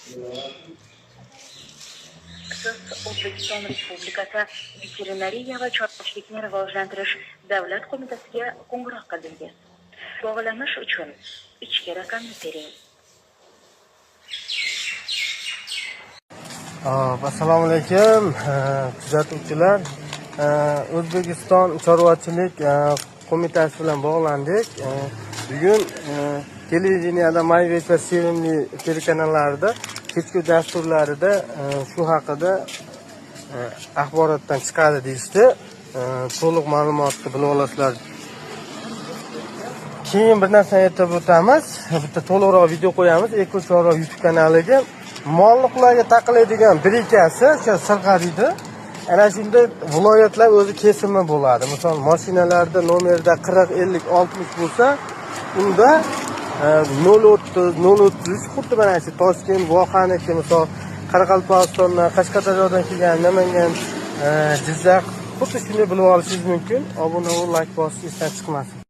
Siz O'zbekiston Respublikasi Veterinariya va chorvachilikni rivojlantirish davlat qo'mitasiga qo'ng'iroq qildingiz. Bog'lanish uchun ichki raqamni tering. Hop, assalomu alaykum, kuzatuvchilar. O'zbekiston chorvachilik qo'mitasi bilan bog'landik. Bugun televideniyada Mayvet va Sevimli telekanallarida kechki dasturlarida shu haqida axborotdan chiqadi deyishdi. To'liq ma'lumotni bilib olasizlar. Keyin bir narsani aytib o'tamiz. Bitta to'liqroq video qo'yamiz Eko Chorva YouTube kanaliga. Molni qulog'iga taqiladigan birikasi, o'sha sirg'a deydi. Ana shunda viloyatlar o'zi kesimi bo'ladi. Misol, mashinalarda nomerda 40, 50, 60 bo'lsa, unda 030, 033, xuddi mana shu Toshkent, Vohaniki, misol, Qoraqalpog'istondan, Qashqadaryodan kelgan, Namangan, Jizzax, xuddi shunday bilib olishingiz mumkin. Obuna va layk bosish esdan chiqmasin.